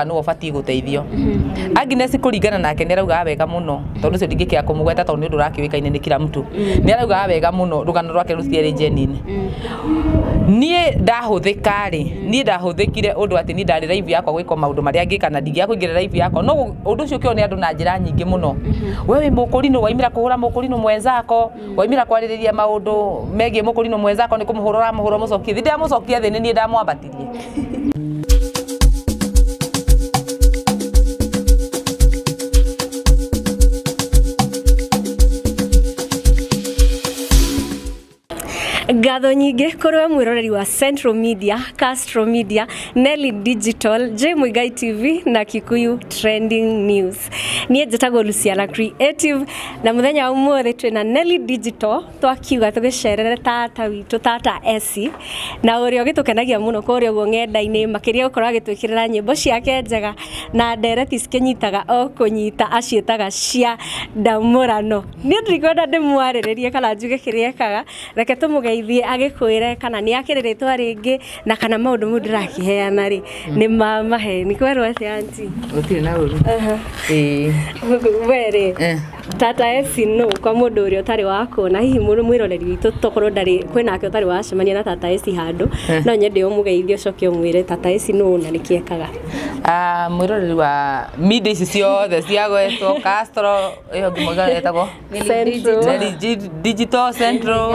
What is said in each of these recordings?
Nũ ũbatiĩ gũteithio. Agnes kũringana nake nĩ araugaga wega mũno, tondũ ũcio ndingĩkĩaga kũmũgweta tondũ nĩ ũndũ ũrakĩũĩkaine nĩ kila mtu. Nĩ araugaga wega mũno, rũgano rwake rũtiarĩ genuine. Niĩ ndahũthĩka rĩ, niĩ ndahũthĩkire ũndũ atĩ niĩ ndarĩ live yakwa gwĩka maũndũ marĩa ngĩka na ndingĩaga kũingĩra live yakwa, no ũndũ ũcio ũkĩonwo nĩ andũ na njĩra nyingĩ mũno. We wĩ mũkũrinũ, waimĩra kũhũra mũkũrinũ mwenzako, waimĩra kwarĩrĩria maũndũ megiĩ mũkũrinũ mwenzako, nĩ kũmũhũra ũramũhũra ũmũcokie thĩ. Ndamũcokia thĩ nĩ niĩ ndamwambatirie. Ngatho nyingĩ kũrĩ we mwĩroreri wa Central Media, Castro Media, Nelly Digital, J Muigai TV na Kikuyu Trending News. Niĩ njĩtagwo Luciana Creative na mũthenya wa ũmũthĩ twĩna Nelly Digital, twakiuga tũgĩcerere tata witũ, tata Esi, na ũrĩa ũgĩtũkenagia mũno kũrĩa ũguo ng'enda-inĩ, makĩria gũkorwo agĩtwĩkĩrĩra nyĩmbo ciake njega na ndereti cikĩnyitaga o kũnyita, aciĩtaga cia ndamũrano. Niĩ ndirikwenda ndĩmwarĩrĩrie kana njuge kĩrĩa ekaga, reke tũmũgeithie agĩkwĩre kana nĩ akĩrĩ rĩtwa rĩngĩ na kana maũndũ mau ndĩrakĩheana rĩ nĩ ma maheni. Kwerwo atĩa aunty? Gũtirĩ na ũru. Ĩĩ. We rĩ, tata Esi no kwa mũndũ ũrĩa ũtarĩ wa kuona, hihi mũndũ mwĩroreri witũ tokorwo ndarĩ kwĩnake ũtarĩ wacemania na tata Esi handũ, no nyende ũmũgeithie ũcoke ũmwĩre tata Esi nũ na nĩkĩ ekaga. Mwĩroreri wa media ici ciothe ciagwetwo, Castro ĩyo ngĩmũiga ĩtagwo Central. Nelly Digital, Central,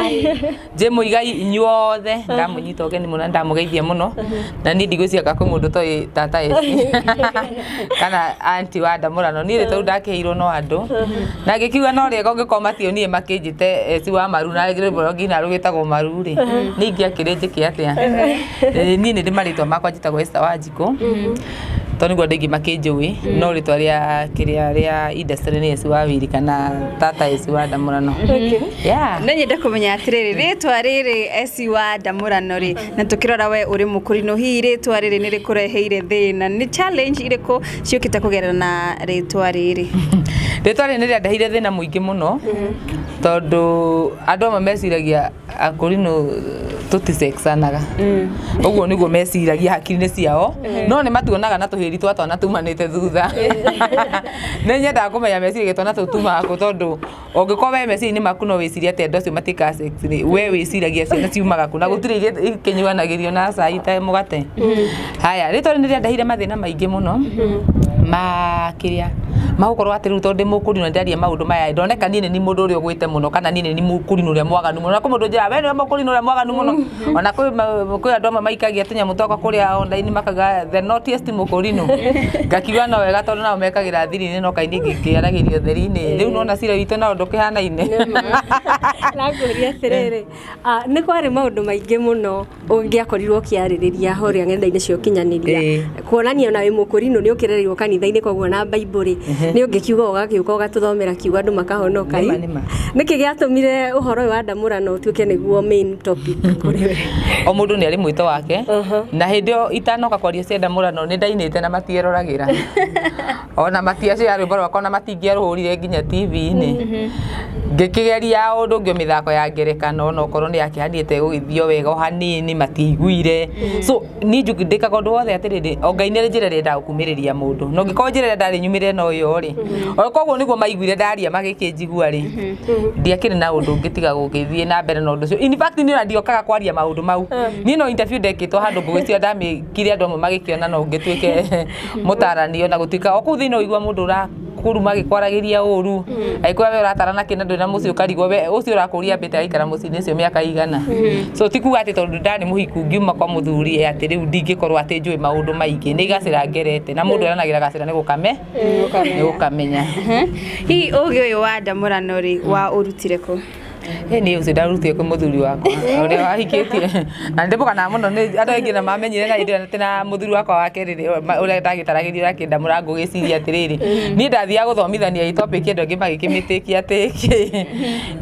J Muigai, inyuothe ndamũnyita ũgeni mũno, ndamũgeithia mũno. Na niĩ ndigwĩciria kwĩ mũndũ ũtoĩ tata Esi kana aunty wa ndamũrano. Niĩ rĩtwa rĩu ndakĩheirwo no andũ na ngĩkiuga no rĩega ũngĩkorwo mationire makĩnjĩte Esi wa Maru, na rwĩmbo rwa nginya rũgĩtagwo Maru rĩ, niĩ ingĩakĩrĩ njĩke atĩa? Niĩ nĩ ndĩ marĩtwa makwa, njĩtagwo Esther Wanjikũ tondũ nĩguo andũ aingĩ makĩnjũĩ, no rĩtwa rĩa kĩrĩa rĩa industry nĩ Esi wa Wiri kana tata Esi wa ndamũrano. Yeah. No nyende kũmenya atĩrĩrĩ, rĩtwa rĩrĩ Esi wa ndamũrano rĩ, na tũkĩrora we ũrĩ mũkũrinũ, hihi rĩtwa rĩrĩ nĩ rĩkũreheire thĩna? Nĩ challenge irĩkũ ciũkĩte kũgerera na rĩtwa rĩrĩ? Rĩtwa rĩrĩ nĩ rĩandeheire thĩna mũingĩ mũno, tondũ andũ amwe meciragia akũrinũ tũticexanaga. Ũguo nĩguo meciragia hakiri-inĩ ciao, no nĩ matuonaga na tũhĩri twa twana tumanĩte thutha. Nĩ nyendaga kũmenya meciragia twana tũu tumaga kũ, tondũ ũngĩkorwo we meciria-inĩ maku no wĩcirie atĩ andũ acio matikaga sex rĩ, we wĩciragia ciana ciumaga kũ, na gũtirĩ ikĩnyuanagĩrio na cai ta mũgate. Haya, rĩtwa rĩrĩ nĩ rĩandeheire mathĩna maingĩ mũno ma kĩrĩa magũkorwo atĩ rĩu tondũ ndĩ mũkũrinũ ndĩraria maũndũ maya, ndoneka niĩ nĩ ni mũndũ ũrĩa ũgwĩte mũno, kana niĩ nĩ ni mũkũrinũ ũrĩa mwaganu mũno. Na kwĩ mũndũ ũnjĩraga we nĩwe mũkũrinũ ũrĩa mwaganu mũno. Ona kwĩ andũ amwe maikagia tũnyamũ twakwa kũrĩa online makauga the naughtiest mũkũrinũ, ngakiuga no wega tondũ nao mekagĩra thiri-inĩ, no kaingĩ ngĩaragĩrio theri-inĩ. Rĩu nona cira witũ nao ndũkĩhanaine. Ndakũria atĩrĩrĩ, nĩ kwarĩ maũndũ maingĩ mũno ũngĩakorirwo ũkĩarĩrĩria harĩa ng'enda-inĩ cia ũkinyanĩria, kuonania ona wĩ mũkũrinũ nĩ ũkĩrereirwo kanitha-inĩ, koguo na Bible nĩ ũngĩkiuga ũgagĩũka ũgatũthomera kiugo andũ makahonoka. Nĩkĩ gĩatũmire ũhoro ũyũ wa ndamũrano ũtuĩke nĩguo main topic kũrĩ we? O mũndũ nĩ arĩ mwĩto wake, na hĩndĩ ĩyo itanoka kwaria cia ndamũrano nĩ ndainĩte na matieroragĩra, ona matiacio rwĩmbo rwakwa ona matingĩarũhũrire nginya TV-inĩ. Ngĩkĩgeria ũndũ ũngĩ, mĩthako ya ngerekano, ona okorwo nĩ yakĩhanĩte gũgĩthio wega o hanini matiaiguire. So niĩ ndĩkaga ũndũ wothe atĩrĩrĩ, o Ngai nĩ arĩ njĩra ĩrĩa endaga gũkumĩrĩria mũndũ, na ũngĩkorwo njĩra ĩrĩa ndarĩ nyumĩrĩre no ĩyo rĩ, o koguo nĩguo maiguire ndaria magĩkĩnjigua rĩ, ndiakĩrĩ na ũndũ ũngĩ tiga gũgĩthiĩ na mbere na ũndũ ũcio. In fact niĩ ona ndiokaga kwaria maũndũ mau. Niĩ no interview ndekĩtwo handũ ngũgĩcia ndamĩkire andũ amwe magĩkĩona no ngĩtuĩke mũtaranio, na gũtuĩka o kũu thĩinĩ ũigua mũndũ ũra kũruma agĩkwaragĩria ũru, agĩkwĩra we ũratarana kĩ na ndũrĩ na mũciĩ, ũkarigwo we ũcio ũrakũria ambĩte aikara mũciĩ-inĩ ũcio mĩaka igana. So ti kuga atĩ tondũ ndarĩ mũhiku ngiuma kwa mũthuri atĩ rĩu ndingĩkorwo atĩ njũĩ maũndũ maingĩ. Nĩ gacĩra ngerete, na mũndũ eranagĩra gacĩra nĩ gũkamenya. Hihi ũgĩ ũyũ wa ndamũrano rĩ, wa ũrutire kũ? Nĩ ũcio ndarutire kwĩ mũthuri wakwa ũrĩa wahikĩtie, na ndĩmũganaga mũno. Nĩ andũ aingĩ na mamenyire na hĩndĩ ĩyo atĩ na mũthuri wakwa wa kerĩ ũrĩa ndagĩtaragĩria ũrĩa akĩndamũra, ngũgĩciria atĩrĩrĩ, niĩ ndathiaga gũthomithania ĩ topic, andũ angĩ magĩkĩmĩtĩkia atĩ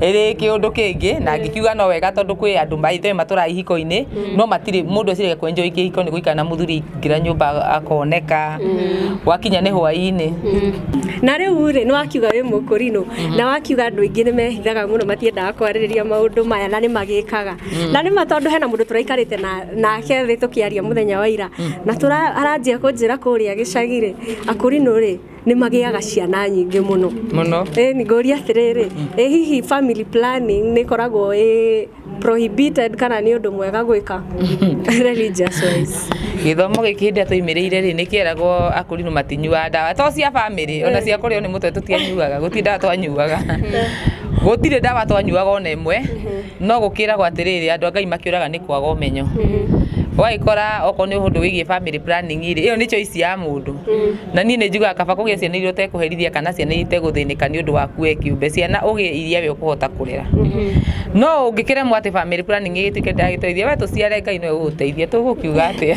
ĩrĩ kĩũndũ kĩngĩ, na ngĩkiuga no wega tondũ kwĩ andũ maithe matũraga ihiko-inĩ no matirĩ mũndũ eciragia kwenjoi kĩhiko nĩ gũikara na mũthuri aingĩra nyũmba akoneka gwakinya nĩ hwaĩ-inĩ. Na rĩu rĩ, nĩ wakiuga wĩ mũkũrinũ na wakiuga andũ aingĩ nĩ mehithaga mũno, matiendaga ya kwarĩrĩria maũndũ maya na nĩ magĩkaga na nĩ ma tondũ hena mũndũ tũraikarĩte nake thĩ tũkĩaria mũthenya wa ira na aranjia kũnjĩra kũrĩa gĩcagi-rĩ akũrinũ rĩ nĩ magĩaga ciana nyingĩ mũno mũno. Ĩ ngũria atĩrĩrĩ, ĩ hihi family planning nĩ ĩkoragwo ĩ prohibited kana nĩ ũndũ mwega gwĩka religious wise? Gĩthomo gĩkĩ hĩndĩ ĩrĩa twaimĩrĩire rĩ nĩkĩeragwo akũrinũ matinyuaga ndawa to cia family ona cia kũrĩo nĩ mũtwe tũtianyuaga, gũtirĩ ndawa twanyuaga, gũtirĩ ndawa twanyuaga ona ĩmwe, no gũkĩragwo atĩrĩrĩ andũ a Ngai makĩũraga nĩ kwaga ũmenyo. Ũgagĩkora okorwo nĩ ũndũ wĩgiĩ family planning rĩ, ĩyo nĩ choice ya mũndũ. Na niĩ nĩ njugaga kaba kũgĩa ciana iria ũtekũherithia kana ciana iria itegũthĩnĩka nĩ ũndũ waku we kĩũmbe, ciana ũgĩe iria we ũkũhota kũrera. No ũngĩkĩremwo atĩ family planning ĩgĩtuĩke ndĩragĩteithia, we tũciare Ngai nĩwe ũgũgũteithia, tũgũkiuga atĩa?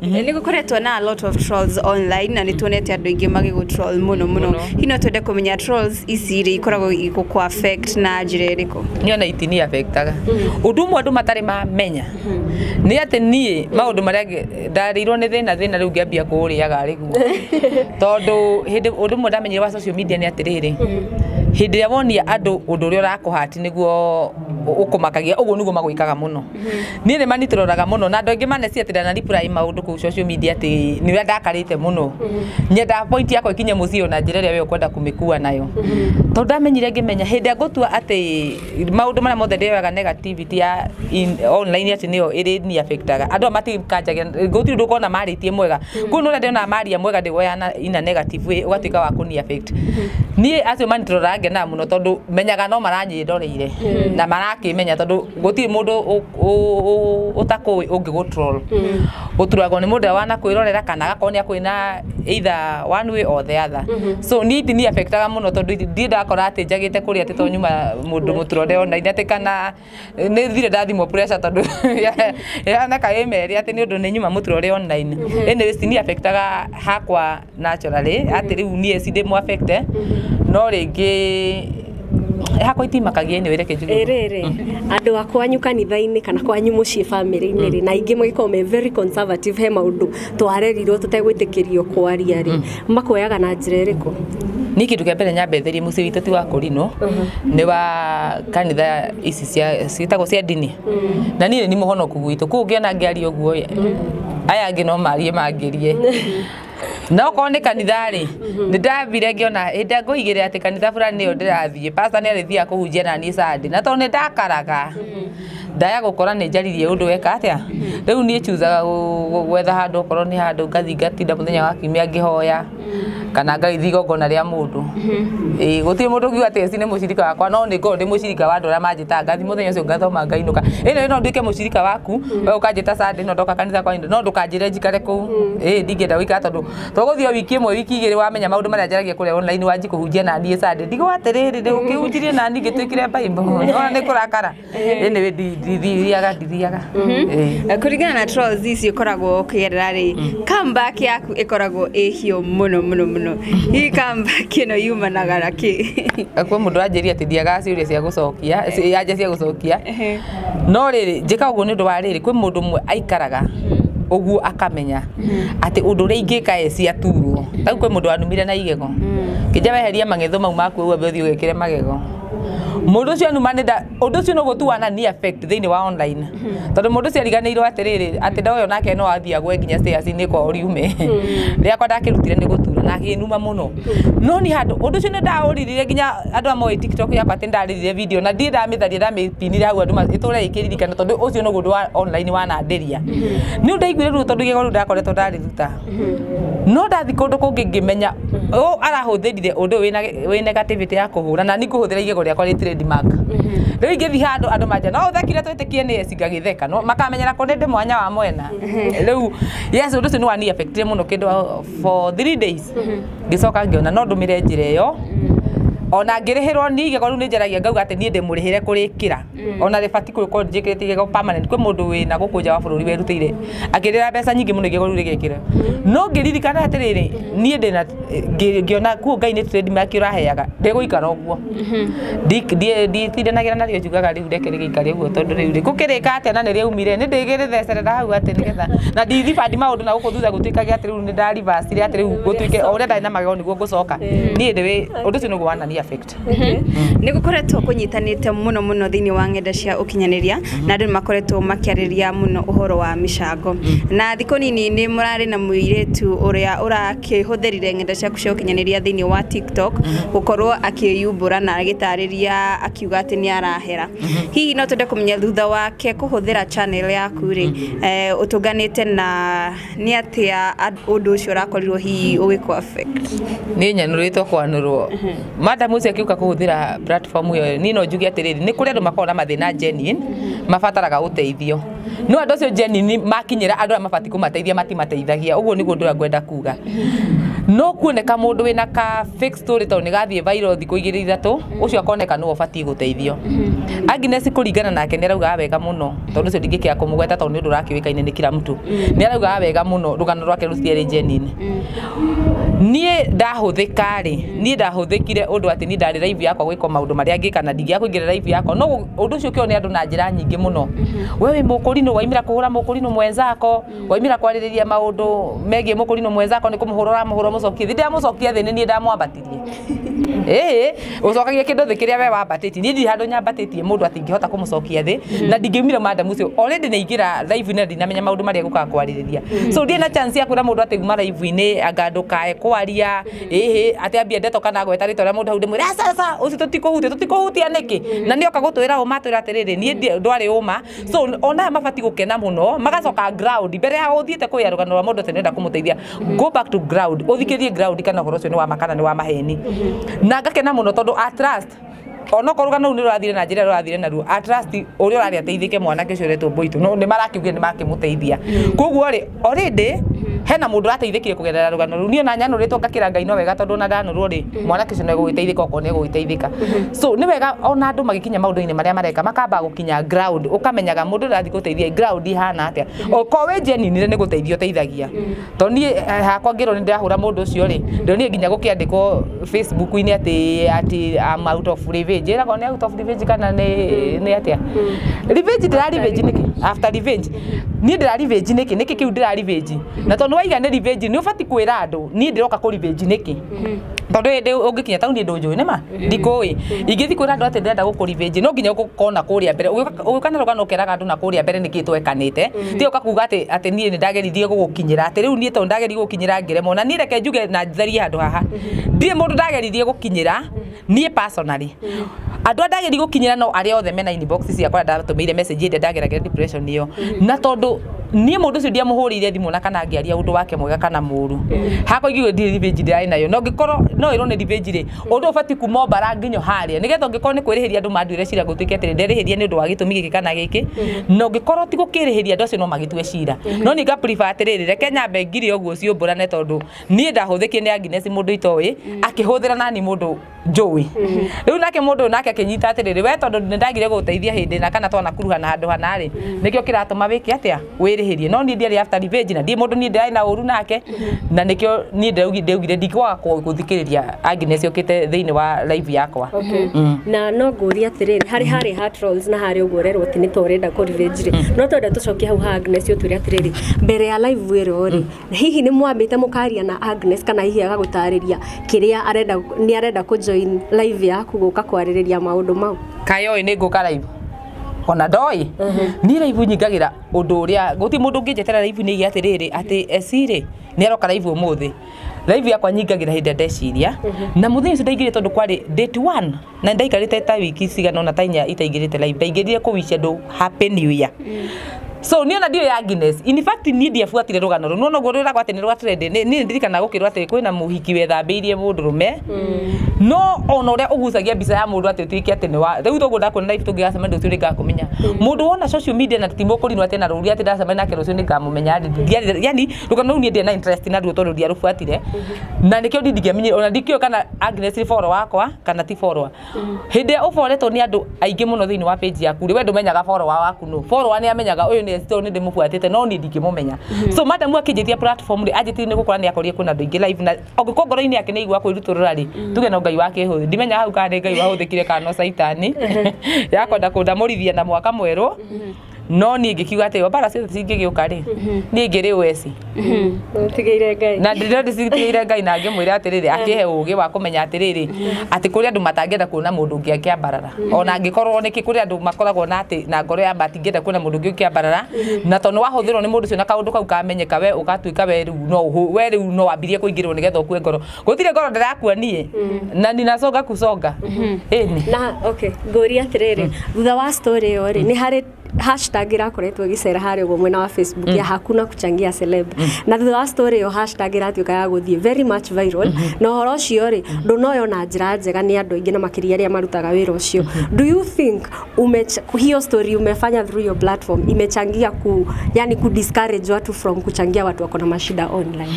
Nĩ gũkoretwo na a lot of trolls online na nĩ tuonete andũ aingĩ magĩgũ troll mũno mũno. Hihi no twende kũmenya trolls ici rĩ ikoragwo igĩkũ affect na njĩra ĩrĩkũ? Niĩ ona itini affectaga. Ũndũ ũmwe andũ matarĩ mamenya nĩ atĩ niĩ maũndũ marĩa ndarĩirwo nĩ thĩna rĩu ngĩambia kũũrĩaga arĩguo. Tondũ hĩndĩ ũndũ ũmwe ndamenyire wa social media nĩ atĩrĩrĩ, hĩndĩ ĩrĩa wonia andũ ũndũ ũrĩa ũrakũhati nĩguo ũkũmakagia, ũguo nĩguo magwĩkaga mũno. Niĩ nĩ manitũroraga mũno na andũ aingĩ manecia atĩ ndana reply maũndũ kũu social media atĩ nĩ ũrĩa ndakarĩte mũno. Nyendaga point yakwa ĩkinye mũciĩ ona njĩra ĩrĩa we ũkwenda kũmĩkua nayo. Tondũ ndamenyire ngĩmenya hĩndĩ ĩrĩa ngũtua atĩ maũndũ marĩa mothe ndĩoyaga negativity ya online atĩ nĩyo ĩrĩ ni affectaga. Andũ aya matikanjagia, gũtirĩ ũndũ ũkona marĩtie mwega. Kũu nĩ ũrĩa ndĩrona maria mwega ndĩwoya in a negative way ũgatuĩka wa kũni affect. Niĩ acio manitũroraga ngenaga mũno tondũ menyaga no maranyĩndoreire na marakĩmenya tondũ gũtirĩ mũndũ ũtakũĩ ũngĩgũ troll. Ũturagwo nĩ mũndũ ũrĩa wanakwĩrorera kana agakorwo nĩ akũĩ na either one way or the other. So niĩ itini affectaga mũno tondũ ndirĩ ndakora atĩ njagĩte kũrĩa atĩ tondũ nyuma mũndũ mũturore online atĩ kana nĩ thire ndathimwo pressure tondũ ĩhana ĩ merĩ atĩ nĩ ũndũ nĩ nyuma mũturore online. Anyway, citini affectaga hakwa naturally atĩ rĩu niĩ cindĩ affecte no rĩngĩ hakwa itimakagia anyway, reke njuge. Ĩrĩrĩ andũ a kwanyu kanitha-inĩ kana kwanyu mũciĩ family-inĩ rĩ, na aingĩ magĩkorwo me very conservative, he maũndũ twarerirwo tũtegwĩtĩkĩrio kwaria rĩ, makuoyaga na njĩra ĩrĩkũ? Niĩ kĩndũ kĩa mbere nyambe therie mũciĩ witũ ti wa kũrinũ, nĩ wa kanitha ici cia ciĩtagwo cia ndini. Na niĩ nĩ mũhonoku gwitũ, kũu ũngĩona ngĩaria ũguo aya angĩ no marie mangĩrie. Na okorwo nĩ kanitha rĩ, nĩ ndambire ngĩona hĩndĩ ĩrĩa ngũigĩrĩra atĩ kanitha fulani nĩyo ndĩrathiĩ, pastor nĩ arĩthiaga kũhunjia na niĩ Sunday, na tondũ nĩ ndakaraga ndaya gũkora nĩ njaririe ũndũ weka atĩa. Rĩu niĩ chuzaga gwetha handũ okorwo nĩ handũ ngathiĩ ngatinda mũthenya wa kiumia ngĩhoya kana ngagĩthiĩ igongona rĩa mũndũ. Ĩĩ gũtirĩ mũndũ ũngiuga atĩ eci nĩ mũcirika wakwa, no nĩ ngorwo ndĩ mũcirika wa andũ arĩa manjĩtaga, ngathiĩ mũthenya ũcio ngathoma ngainũka. Ĩno no nduĩke mũcirika waku, we ũkanjĩta Sunday no ndoka kanitha kwanyu, no ndũkanjĩre njikare kũu. Ĩĩ ndingĩenda gũikara tondũ tũgũthiĩ o wiki ĩmwe wiki igĩrĩ wamenya maũndũ marĩa njaragia kũrĩa online wanji kũhunjia na niĩ Sunday. Ndigwo atĩrĩrĩ ndĩgũkĩhunjirie na niĩ ngĩtuĩkire Bible. Ona nĩ kũrakara. Anyway, ndithiaga ndithiaga. Ĩĩ. Kũringana na trolls ici ũkoragwo ũkĩgerera rĩ, comeback yaku ĩkoragwo ĩ hiũ mũno mũno mũno. Hihi comeback ĩno yumanaga na kĩ? Kwĩ mũndũ wanjĩrire atĩ ndiagaga ciũria cia gũcokia, anja cia gũcokia. No rĩrĩ njĩkaga ũguo nĩ ũndũ wa rĩrĩ, kwĩ mũndũ ũmwe aikaraga ũguo akamenya atĩ ũndũ ũrĩa ingĩka eci aturwo. Tarĩu kwĩ mũndũ wanumire na igego. Kĩnja weheria mang'etho mau maku ũguo wambe ũthiĩ ũgekĩre magego. Mũndũ ũcio numa nĩ ũndũ ũcio no gũtu wana ni affect thĩinĩ wa online. Tondũ mũndũ ũcio ariganĩirwo atĩrĩrĩ atĩ ndoyo nake no athiĩ agwe nginya stairs-inĩ kwao riume. Rĩakwa ndakĩrutire nĩ gũtura na akĩnuma mũno. No nĩ handũ ũndũ ũcio nĩ ndaũririre nginya andũ a moĩ TikTok yakwa atĩ ndarĩrire video na ndirĩ ndamĩtharia ndamĩpinire hau andũ ĩtũre ĩkĩririkana tondũ ũcio nĩguo ũndũ wa online wanandĩria. Nĩ ũndũ ndaiguire ruo tondũ igego rĩu ndakoretwo ndarĩruta. No ndathi kũndũ kũngĩ ngĩmenya ũũ arahũthĩrire ũndũ wĩ negativity ya kũhũra na niĩ ngũhũthĩra igego rĩakwa rĩ trademark. Rĩu ingĩthiĩ handũ andũ manja no ũthekire twĩtĩkie nĩ eci ngagĩtheka no makamenyera kũ ndĩ mwanya wa mwena. Rĩu yes ũndũ ũcio nĩ wani affectire mũno kĩndũ for 3 days. Ngĩcoka ngĩona no ndũmĩre njĩra ĩyo. Ona ngĩrĩhĩrwo niĩ igego rĩu nĩ njaragia ngauga atĩ niĩ ndĩmũrĩhĩre kũrĩkĩra. Ona rĩbatiĩ gũkorwo njĩkĩrĩte igego permanent. Kwĩ mũndũ wĩna gũkũ nja wa bũrũri werutĩire akĩrĩra mbeca nyingĩ mũno igego rĩu rĩgekĩra. No ngĩririkana atĩrĩrĩ niĩ ndĩna ngĩona kuo Ngai nĩ trademark ũraheaga ndĩgũikara ũguo. Nditindanagĩra narĩo njugaga rĩu reke rĩgĩikare ũguo tondũ rĩu gũkĩrĩka atĩa na nĩrĩaumire nĩ ndĩgĩrĩthecerera hau atĩ nĩgetha na ndithibandi maũndũ na gũkũ thutha gũtuĩkage atĩ rĩu nĩ ndarivacire atĩ rĩu gũtuĩke o ũrĩa ndarĩ na magego nĩguo ngũcoka. Niĩ ndĩ ũndũ ũcio nĩguo wanani affect. Nĩ gũkoretwo kũnyitanĩte mũno mũno thĩinĩ wa ng'enda cia ũkinyanĩria na andũ nĩ makoretwo makĩarĩria mũno ũhoro wa mĩcango na thikũ nini nĩ mũrarĩ na mũirĩtu ũrĩa ũrakĩhũthĩrire ng'enda ciaku cia ũkinyanĩria thĩinĩ wa TikTok gũkorwo akĩyumbũra na agĩtarĩria akiuga atĩ nĩ arahera. Hihi no twende kũmenya thutha wake kũhũthĩra channel yaku rĩ, ũtũnganĩte na nĩ atĩa ũndũ ũcio ũrakorirwo hihi ũgĩkũ affect? Nĩ nyanũrĩtwo kwanũrwo madam ũcio akiũka kũhũthĩra platform ĩyo, niĩ no njuge atĩrĩrĩ, nĩ kũrĩ andũ makoragwo na mathĩna genuine mabataraga ũteithio, no andũ acio genuine makinyĩra andũ arĩa mabatiĩ kũmateithia matimateithagia. Ũguo nĩguo ũndũ ũrĩa ngwenda kuga. No kuoneka mũndũ wĩna ka fake story tondũ nĩ gathiĩ viral thikũ igĩrĩ ithatũ, ũcio akoneka nĩwe ũbatiĩ gũteithio. Agnes kũringana nake nĩ araugaga wega mũno, tondũ ũcio ndingĩkĩaga kũmũgweta tondũ nĩ ũndũ ũrakĩũĩkaine nĩ kila mtu. Nĩ araugaga wega mũno, rũgano rwake rũtiarĩ genuine. Niĩ ndahũthĩka rĩ, niĩ ndahũthĩkire ũndũ atĩ niĩ ndarĩ live yakwa gwĩka maũndũ marĩa ngĩka na ndingĩaga kũingĩra live yakwa, no ũndũ ũcio ũkĩonwo nĩ andũ na njĩra nyingĩ mũno. We wĩ mũkũrinũ, waimĩra kũhũra mũkũrinũ mwenzako, waimĩra kwarĩrĩria maũndũ megiĩ mũkũrinũ mwenzako, nĩ kũmũhũra ũramũhũra ũmũcokie thĩ. Ndĩramũcokia thĩ, nĩ niĩ ndamwambatirie. Ĩĩ, ũcokagia kĩndũ thĩ kĩrĩa we wambatĩtie. Niĩ ndirĩ handũ nyambatĩtie mũndũ atĩ ingĩhota kũmũcokia thĩ, na ndingĩumire madam ũcio already nĩ aingĩra live-inĩ na ndinamenya maũndũ marĩa egũkaga kwarĩrĩria. So ndirĩ na chance ya kwĩra mũndũ atĩ uma live-inĩ anga ndũkae kwaria, ĩhĩ atĩ ambie ndeto kana gweta rĩtwa rĩa mũndũ hau ndĩmwĩre aca aca ũcio tũtikũhutia, tũtikũhutia nĩkĩ? Na nĩoka gũtwĩra ũma atwĩra atĩrĩrĩ, niĩ ndwarĩ ũma. So ona aya mabatiĩ gũkena mũno, magacoka ground mbere ya ũthiĩte kwĩya rũgano rwa mũndũ atĩ nĩũrenda kũmũteithia. Go back to ground, ũthikĩrie ground kana ũhoro ũcio nĩ wa ma kana nĩ wa maheni. Na ngakena mũno tondũ at last onokorwo rũgano rũu nĩ rũrathire na njĩra ĩrĩa rũrathire naruo, at last ũrĩa ũrarĩ ateithĩke, mwanake ũcio ũretwo Mboitũ, no nĩ marakiugire nĩ makĩmũteithia. Koguo rĩ, already hena mũndũ ũrateithĩkire kũgerera rũgano rũu. Niĩ ona nyanũrĩtwo ngakĩra Ngai no wega, tondũ ona ndanũrwo rĩ, mwanake ũcio no egũgĩteithĩka okorwo nĩ egũgĩteithĩka. So nĩ wega ona andũ magĩkinya maũndũ-inĩ marĩa mareka makamba gũkinya ground, ũkamenyaga mũndũ ũrathiĩ gũteithia ground ihana atĩa. Okorwo wĩ genuine nĩ gũteithia ũteithagia, tondũ niĩ hakwa ngĩrwo nĩ ndĩrahũra mũndũ ũcio rĩ, ndĩronire nginya gũkĩandĩkwo Facebook-inĩ atĩ I'm out of revenge. Ĩragwo nĩ out of revenge kana nĩ atĩa? Revenge, ndĩra revenge nĩkĩ? After revenge niĩ ndĩra revenge nĩkĩ? Nĩkĩ kĩu ndĩra revenge? Na tondũ waiga nĩ revenge, nĩ ũbatiĩ kwĩra andũ niĩ ndĩroka kũ revenge nĩkĩ, tondũ hĩndĩ ũngĩkinya taũni ndũnjũĩ nĩma ndikũĩ, ingĩthiĩ kwĩra andũ atĩ ndĩrenda gũkũ revenge, no nginya ũkona kũrĩa mbere ũgĩũka na rũgano ũkeraga andũ na kũrĩa mbere nĩkĩ twekanĩte, ti ũka kuga atĩ niĩ nĩ ndageririe gũgũkinyĩra, atĩ rĩu niĩ tondũ ndageririe gũgũkinyĩra ngĩremwo. Na niĩ reke njuge na therie handũ haha, ndirĩ mũndũ ndageririe gũkinyĩra niĩ personally. Andũ arĩa ndageririe gũkinyĩra no arĩa othe mena inbox ciakwa ndatũmĩire message ĩrĩa ndageragĩra depression ĩyo, na tondũ niĩ mũndũ ũcio ndiamũhũrĩire thimũ na kana ngĩaria ũndũ wake mwega kana mũru, hakwa ingiuga ndirĩ revenge ndĩrarĩ nayo. Na ũngĩkorwo no ĩrwo nĩ revenge rĩ, ũndũ ũbatiĩ kuma mbara nginya harĩa, nĩgetha ũngĩkorwo nĩ kwĩrĩhĩria andũ manduĩre cira gũtuĩke atĩrĩ nderĩhĩria nĩ ũndũ wa gĩtũmi gĩkĩ kana gĩkĩ, na ũngĩkorwo ti gũkĩrĩhĩria andũ acio no magĩtue cira. No niĩ nga prefer atĩrĩrĩ, reke nyambe ngire ũguo ciũmbũrane, tondũ niĩ ndahũthĩkire nĩ Agnes mũndũ itoĩ akĩhũthĩra nani mũndũ njũĩ. Rĩu nake mũndũ ũyũ nake akĩnyita atĩrĩrĩ, we tondũ nĩ ndagire gũgũteithia hĩndĩ na kana twanakuruhana handũ hana rĩ, nĩkĩo kĩratũma wĩke atĩa wĩrĩhĩrie. No niĩ ndiarĩ after revenge, na ndiĩ mũndũ niĩ ndĩrarĩ na ũru nake, na nĩkĩo niĩ ndĩraugire ndikwaga gũthikĩrĩria Agnes okĩte thĩinĩ wa live yakwa. Na no ngũrie atĩrĩrĩ, harĩ ha trolls na harĩ ũguo ũrerwo atĩ nĩ ta ũrenda kũ revenge rĩ, no twenda tũcokie hau ha Agnes ũtwĩre atĩrĩrĩ, mbere ya live ĩyo rĩ, hihi nĩ mwambĩte mũkaria na Agnes kana hihi agagũtarĩria kĩrĩa arenda, nĩ arenda kũ join live yaku gũka kwarĩrĩria maũndũ mau? Kayoĩ nĩ ngũka live, ona ndoĩ niĩ live nyingagĩra ũndũ ũrĩa gũtirĩ mũndũ ũngĩnjetera live nĩ atĩrĩrĩ atĩ eci rĩ nĩ aroka live ũmũthĩ. Live yakwa nyingagĩra hĩndĩ ĩrĩa ndeciria, na mũthenya ũcio ndaingĩrire tondũ kwarĩ date one na ndaikarĩte ta wiki cigana ũna ta inya itaingĩrĩte live, ndaingĩrire kũwish andũ happy new year. So niĩ ona ndiũĩ Agnes, in fact niĩ ndiabuatire rũgano rũu, no noguo rwĩragwo atĩ nĩ rwa trend. Niĩ nĩ ndirikanaga gũkĩrwo atĩ kwĩna mũhiki wethambĩirie mũndũrũme, no ona ũrĩa ũgucagia mbica ya mũndũ atĩ ũtuĩke atĩ nĩ wa rĩu toguo ndakuona live tũngĩgacemania rũciũ nĩngakũmenya. Mũndũ wona social media na ti mũkũrinwo atĩ na rũri atĩ ndacemania nake rũciũ nĩngamũmenya. Yani rũgano rũu niĩ ndirĩ na interest naruo tondũ ndiarũbuatire, na nĩkĩo niĩ ndingĩamenyire, ona ndikĩũĩ kana Agnes nĩ follower wakwa kana ti follower. Hĩndĩ ĩrĩa ũboretwo nĩ andũ aingĩ mũno thĩinĩ wa page yaku rĩ, we ndũmenyaga follower waku nũ. Follower nĩ amenyaga ũyũ nĩ tondũ nĩ ndĩmũbuatĩte, no niĩ ndingĩmũmenya. So madam akĩnjĩtia platform rĩ, anjĩtire nĩ gũkora nĩ akorire kwĩna andũ aingĩ live, na angĩkorwo ngoro-inĩ yake nĩ aigua kwĩrutũrũra rĩ, tuge no Ngai wakĩhũthĩ, ndimenya hau kana nĩ Ngai wahũthĩkire kana no caitani yakwenda kũndamũrithia na mwaka mwerũ. No niĩ ngĩkiuga atĩ mbara ciothe cingĩgĩũka rĩ, niĩ ngĩrĩ weci. Ũtigĩire Ngai. Na ndĩrĩ ndĩcitigĩire Ngai na ngĩmwĩra atĩrĩrĩ, akĩhe ũgĩ wa kũmenya atĩrĩrĩ, atĩ kũrĩ andũ matangĩenda kuona mũndũ ũngĩ akĩambarara. Ona angĩkorwo nĩkĩ, kũrĩ andũ makoragwo na atĩ na ngoro ya matingĩenda kuona mũndũ ũngĩ ũkĩambarara, na tondũ wahũthĩrwo nĩ mũndũ ũcio na kaũndũ kau kamenyeka, we ũgatuĩka we rĩu no we rĩu no wambirie kũingĩrwo nĩgetha ũkue ngoro. Gũtirĩ ngoro ndĩrakua niĩ, na ninasonga kusonga. Ĩni. Na okay, ngũria atĩrĩrĩ, thutha wa story ĩyo rĩ, nĩ harĩ hashtag ĩrakoretwo ĩgĩcera harĩa ũguo mwena wa Facebook ya "hakuna kuchangia celeb", na thutha wa story ĩyo hashtag ĩratuĩka ya gũthiĩ very much viral, na ũhoro ũcio rĩ, ndũnoyo na njĩra njega nĩ andũ aingĩ na makĩria arĩa marutaga wĩra ũcio. Do you think hiyo story umefanya through your platform imechangia yani ku discourage watu from kuchangia watu wako na mashida online?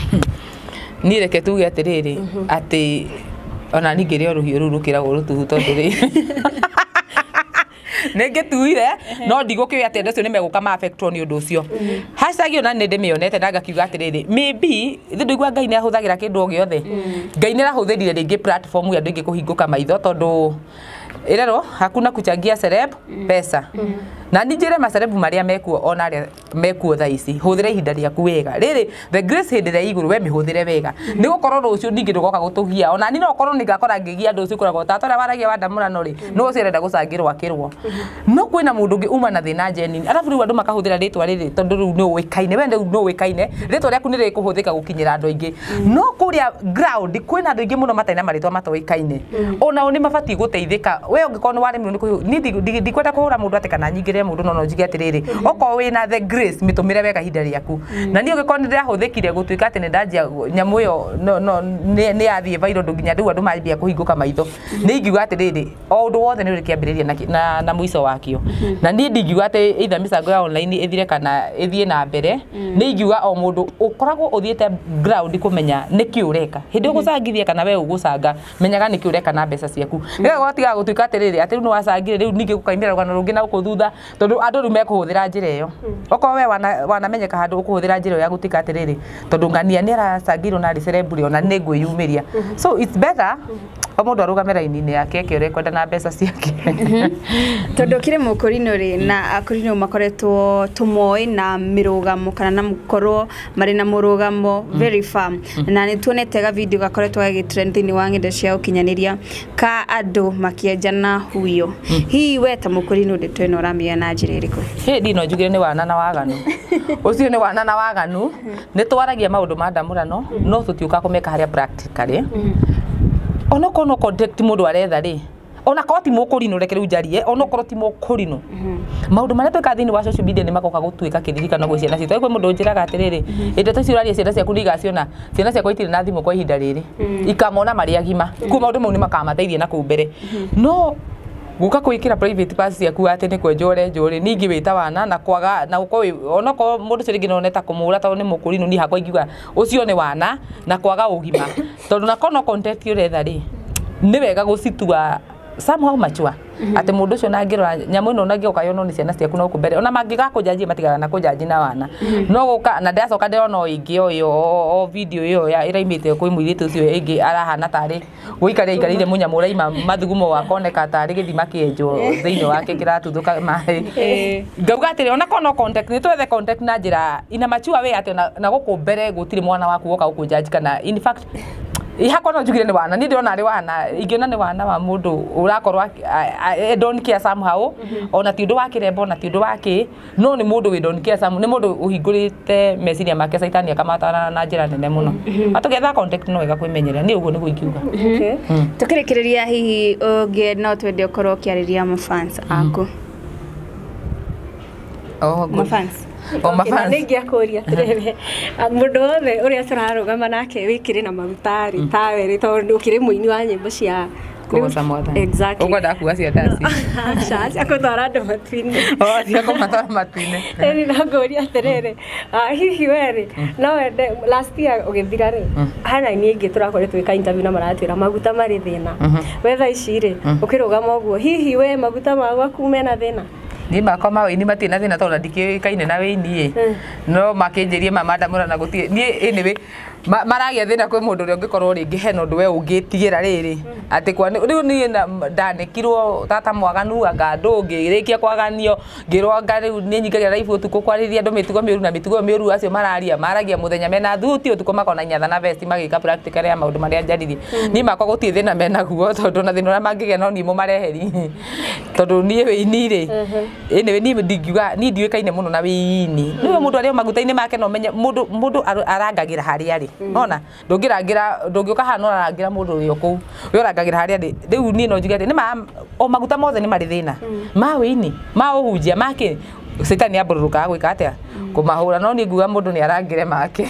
Niĩ reke tuge atĩrĩrĩ, atĩ ona niĩ ngĩrĩ o rũhiũ rũu rũkĩragwo rũtuhu, tondũ rĩ, nĩ ngĩtuire, no ndigũkĩũĩ atĩ andũ acio nĩ megũka ma affectwo nĩ ũndũ ũcio. Hashtag ĩyo na nĩ ndĩmĩonete na ngakiuga atĩrĩrĩ, maybe ithe ndũigua Ngai nĩ ahũthagĩra kĩndũ o gĩothe. Ngai nĩ arahũthĩrire rĩngĩ platform ya andũ aingĩ kũhingũka maitho, tondũ ĩrerwo "hakuna kuchangia celeb pesa". Na nĩ njĩre macerebu marĩa mekuo, ona arĩa mekuo thaa ici, hũthĩra ihinda rĩaku wega. Rĩrĩ the grace hĩndĩ ĩrĩa igũrũ, we mĩhũthĩre wega, nĩ gũkorwo rũciũ ningĩ ndũgoka gũtũgia. Ona ni no korwo nĩ ngakora ngĩgia andũ ũcio ũkoragwo tata ũrĩa waragia wa ndamũrano rĩ, no ũcio arenda gũcangĩrwo akĩrwo, no kwĩna mũndũ ũngĩ uma na thĩna genuine, arabu rĩu andũ makahũthĩra rĩtwa rĩrĩ, tondũ rĩu nĩ ũĩkaine, we rĩu nĩ ũĩkaine, rĩtwa rĩaku nĩ rĩkũhũthĩka gũkinyĩra andũ aingĩ. No kũrĩa ground kwĩna andũ aingĩ mũno matarĩ na marĩtwa, matoĩkaine, onao nĩ mabatiĩ gũteithĩka. We ũngĩkorwo nĩ waremirwo nĩ kũhũ niĩ ndikwenda kũhũra mũndũ atĩ kana nyingĩrĩre mũndũ, no no njuge atĩrĩrĩ, okorwo wĩna the grace, mĩtũmĩre wega ihinda rĩaku. Na niĩ ũngĩkorwo nĩ ndĩrahũthĩkire gũtuĩka atĩ nĩ ndanjia nyamũ ĩyo, no nĩ yathiĩ viral ndũ nginya rĩu andũ mambia kũhingũka maitho, nĩ ingiuga atĩrĩrĩ, o ũndũ wothe nĩ ũrĩ kĩambĩrĩria na mũico wakĩo. Na niĩ ndingiuga atĩ either mĩcango ya online ĩthire kana ĩthiĩ na mbere. Nĩ ingiuga o mũndũ ũkoragwo ũthiĩte ground kũmenya nĩkĩ ũreka hĩndĩ ũgũcangithia, kana we ũgũcanga, menyaga nĩkĩ ũreka na mbeca ciaku, nĩgetha gwatigaga gũtuĩka atĩrĩrĩ, atĩ rĩu nĩ wacangire, rĩu ningĩ gũkaimĩra rũgano rũngĩ na gũkũ thutha, tondũ andũ rĩu mekũhũthĩra njĩra ĩyo. Okorwo we wanamenyeka handũ, ũkũhũthĩra njĩra ĩyo ya gũtuĩka atĩrĩrĩ, tondũ ng'ania nĩ aracangirwo na arĩ celebrity, ona nĩ ngwĩyumĩria. So it's better o mũndũ arũgame raini-inĩ yake, eke ũrĩa ekwenda na mbeca ciake. Tondũ kĩrĩ mũkũrinũ rĩ, na akũrinũ makoretwo tũmoĩ na mĩrũgamo kana na gũkorwo marĩ na mũrũgamo very firm, na nĩ tuonete ga video gakoretwo gagĩtrend thĩinĩ wa ng'enda cia ũkinyanĩria ka andũ makĩenjana huyo. Hihi we ta mũkũrinũ ndeto ĩno ũramĩoya na njĩra ĩrĩkũ? Hĩndĩ no njugire nĩ wana na waganu, ũcio nĩ wana na waganu. Nĩ twaragia maũndũ ma ndamũrano, no tũtiũkaga kũmeka harĩa practically. Onokorwo no contact mũndũ aretha rĩ, ona korwo ti mũkũrinũ, reke rĩu njarie, onokorwo ti mũkũrinũ, maũndũ marĩa twĩkaga thĩinĩ wa social media nĩ magoka gũtuĩka kĩririkano gwĩ ciana citũ. Kwĩ mũndũ ũnjĩraga atĩrĩrĩ, ĩndeto icio ũraria ciana ciaku nĩ igaciona. Ciana ciakwa itirĩ na thimũ kwa ihinda rĩrĩ, ikamona marĩ agima. Kuo maũndũ mau nĩ makamateithia na kũu mbere. No guka kwikira private parts ciaku atĩ nĩ kwenjwo ũrenjwo rĩ, ningĩ wĩta wana na kwaga na gũkorwo onokorwo mũndũ ũcio rĩngĩ no ta kũmũra tondũ nĩ mũkũrinũ, niĩ hakwa ingiuga ũcio nĩ wana na kwaga ũgima, tondũ na korwo no content ũretha rĩ, nĩ wega gũcitua somehow mature, atĩ mũndũ ũcio nangĩrora nyamũ ĩno nangĩoka yonwo nĩ ciana ciaku no mbere, ona mangĩgakũnjanji matigaga na kũnjanji na wana no gũka. Na ndacoka ndĩrona o ĩngĩ o ĩyo o video ĩyo ya ĩraimĩte kwĩ mũirĩtu ũcio ĩngĩ, arahana tarĩ gũikaria aikarĩire mũnyamũ ũraima mathugumo, wakoneka tarĩ gĩthima kĩenjwo thĩinĩ wake kĩratuthũka maĩ. Ngauga atĩrĩ, ona korwo no contact, nĩ twethe contact na njĩra ina mature way, atĩ na gũkũ mbere gũtirĩ mwana waku woka gũkũnjanji. Kana in fact hakwa no njugire nĩ wana, niĩ ndĩrona arĩ wana, ingĩona nĩ wana wa mũndũ ũrakorwo don't care somehow, ona ti ũndũ wa kĩremba, ona ti ũndũ wa kĩ, no nĩ mũndũ wĩ don't care somehow, nĩ mũndũ ũhingũrĩte meciria make, caitani akamatwarana na njĩra nene mũno. Atũgetha contact no wega kwĩmenyerera, niĩ ũguo nĩguo ingiuga. Okay. Tukĩrĩkĩrĩria, hihi ũngĩ no twende ũkorwo ũkĩarĩria mafans aku? Oh, good. Mafans. Oh, Okay, na mafans. nĩ ingĩakũria atĩrĩrĩ, mũndũ wothe ũrĩa tũrarũgama nake wĩkĩrĩ na maguta rĩ, tawe rĩ, tondũ ũkĩrĩ mũini wa nyĩmbo cia Kũgoca Mwathani. Exactly. Ũkwenda kuga cia ndaci? Aca, cia gũtwara andũ matu-inĩ. Oh, cia kũmatwara matu-inĩ. Ĩni no ngũria atĩrĩrĩ, hihi we rĩ, no wende last year ũgĩthira rĩ, hena aini aingĩ tũrakoretwo twĩka interview na maratwĩra maguta marĩ thĩna. We thaa ici rĩ, ũkĩrũgama ũguo, hihi we maguta ma gwaku mena thĩna? Niĩ makwa ma wĩini matirĩ na thĩna tondũ ndikĩũĩkaine na wĩini ĩ, no makĩnjĩrie mamandamũra na gũtirĩ niĩ anyway maragĩa thĩna kwĩ mũndũ ũrĩa ũngĩkorwo rĩngĩ hena ũndũ we ũngĩtigĩra rĩrĩ atĩ kwa rĩu niĩ ndanĩkirwo tata mwaganu anga andũ ngĩrĩkia kwaganio ngĩrwo anga rĩu niĩ nyingagĩra raibu ũtukũ kwarĩria andũ mĩtugo mĩũru na mĩtugo mĩũru acio mararia maragia mũthenya mena thuti ũtukũ makona inyatha na vesti magĩka practical ya maũndũ marĩa njaririe. Niĩ makwa gũtirĩ thĩna menaguo tondũ na thĩna ũrĩa mangĩgĩa no niĩ mũmareheri tondũ niĩ wĩini rĩ anyway niĩ ndingiuga niĩ ndiũĩkaine mũno na wĩini. Nĩwe mũndũ arĩ o maguta-inĩ make no menye mũndũ arangagĩra harĩa arĩ nona ndũngĩrangĩra ndũngĩũka haha no ũrarangĩra mũndũ ũrĩa kũu we ũrangagĩra harĩa arĩ. Rĩu niĩ no njuge atĩ nĩ ma o maguta mothe nĩ marĩ thĩna ma wĩini ma ũhunjia ma kĩ cetani ambũrũrũkaga gwĩka atĩa kũmahũra no niĩ nguga mũndũ nĩ arangĩre make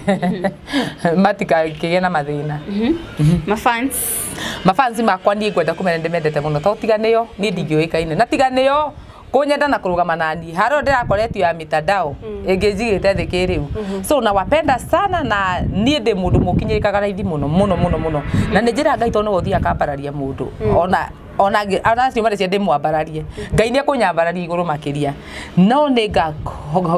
matikakĩgĩe na mathĩna. Mafans Mafansi makwa niĩ ngwenda kũmenya ndĩmendete mũno to tiga nĩo niĩ ndingĩũĩkaine na tiga nĩo kũnyenda na kũrũgama nani harĩa ndĩrakoretio ya mitandao ĩngĩ njigĩte thĩ kĩrĩu so nawapenda sana na niĩ ndĩ mũndũ mũkinyĩrĩkaga raithi mũno mũno mũno mũno na nĩ njĩra Ngai tondũ nĩwe ũthiaga akambararia mũndũ ona ona acio marĩ cia ndĩmwambararie Ngai nĩ ekũnyambararia igũrũ makĩria no nĩ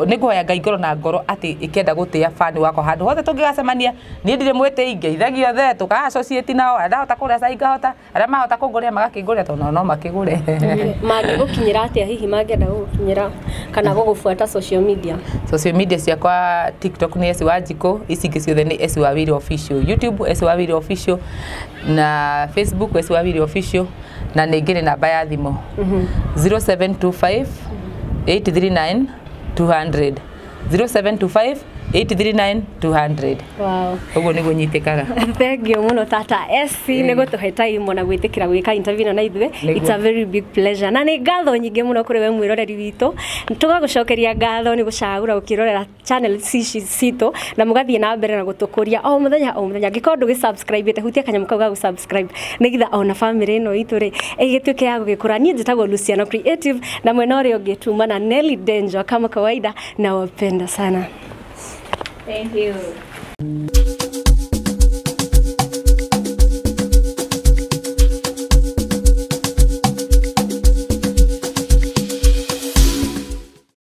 ngũhoya Ngai ngoro na ngoro atĩ ĩkenda gũtĩa bani wakwa handũ hothe tũngĩgacemania niĩ ndirĩ mwĩtĩi ngeithagia othe tũka associate nao arĩa ndahota kũgũra cai ngahota arĩa mahota kũngũrĩra magakĩngũrĩra tondũ nao no makĩgũre. Mangĩgũkinyĩra atĩa hihi mangĩenda gũgũkinyĩra kana gũgũbuata social media? Social media ciakwa TikTok nĩ Esi Wanjikũ, ici ingĩ ciothe nĩ Esi Wawiri Official, YouTube Esi Wawiri Official na Facebook Esi Wawiri Official na nĩ ngĩrĩ namba ya thimũ 0725 839 200 0725 839 200. Wow. Ũguo nĩguo nyitĩkaga. Thank you mũno tata Esi nĩ gũtũhe time na gwĩtĩkĩra gwĩka interview ĩno na ithuĩ. It's a very big pleasure na nĩ ngatho nyingĩ mũno kũrĩ we mwĩroreri witũ tũgagũcokeria ngatho nĩ gũcagũra gũkĩrorera channel ici citũ na mũgathiĩ na mbere na gũtũkũria o mũthenya o mũthenya. Angĩkorwo ndũgĩ subscribe ĩte hutia kanyamũ kau ga gũ subscribe nĩgetha ona family ĩno itũ rĩ ĩgĩtuĩke ya gũgĩkũra. Niĩ njĩtagwo Luciano Creative na mwena ũrĩa ũngĩ tuma na Nelly Denjo kama kawaida na wapenda sana. Thank you.